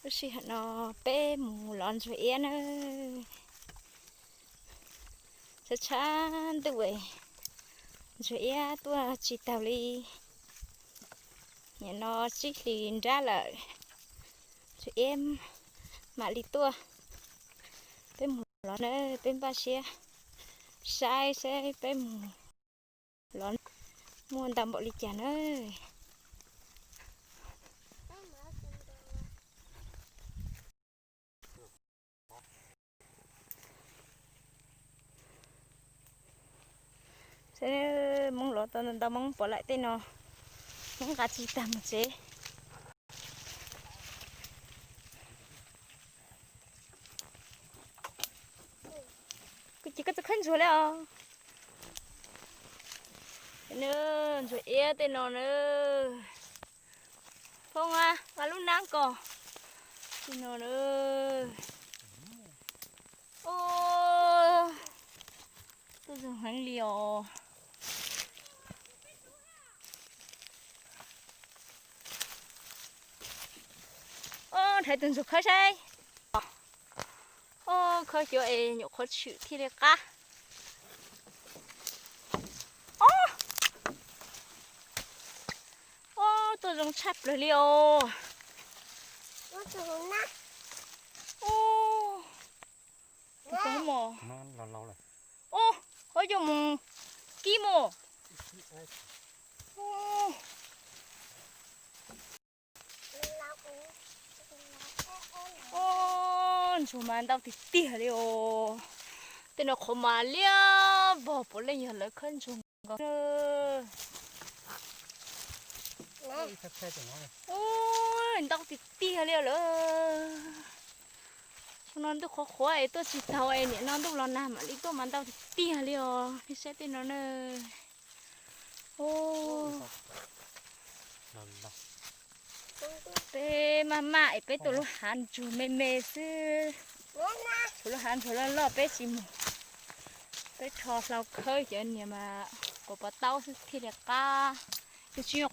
Lub sij hawm no peb mus lov ntsuag iab na. Tshav tshav ntuj es ntsuag iab tuaj tsis taug li. Nim no tsib hlis nrab lawm, ntsuag iab mam li tuaj. Peb mus lov na, peb npaj siab saib saib peb mus lov muaj ntau npaum li cas na. Saib Hmoob lov tau ntau, Hmoob pom lawm tej no, Hmoob nqa tsis tag mus tsev. Kuv ces koj txawj khawb ntsuag li os. Ntsuag iab tej no na. Phoo, nqa lub nab ko. Tej no na. Tuaj zoo heev li os. Ob, nrhaiv tus ntsuag khawb saib. Ob, khawb xyov es nyuam qhuav tshwm thiaj li qab. Ob, ob, tuaj zoo tshaj plaws li os. Ob, ob, yuav mus kib mus. Ob, ntsuag mas ntau tiag tiag li os. Tej no qhov mas liab vog puav leej yog lawv khawb ntsuag nkaus. Ub, ntau tiag tiag li lawm. Hnub no ntuj qhuav qhuav es tuaj tsis taug es nim no ntuj los nag mam li tuaj mas ntau tiag tiag li os. Nej saib tej no na. Peb maj maj es peb tua lub hav ntsuag me me xwb. Tshuav lub hav ntsuag loj loj peb tsis mus. Peb rho hlau khawb cov niag mas pos pos taub xwb thiaj li qab. Yus tsis yog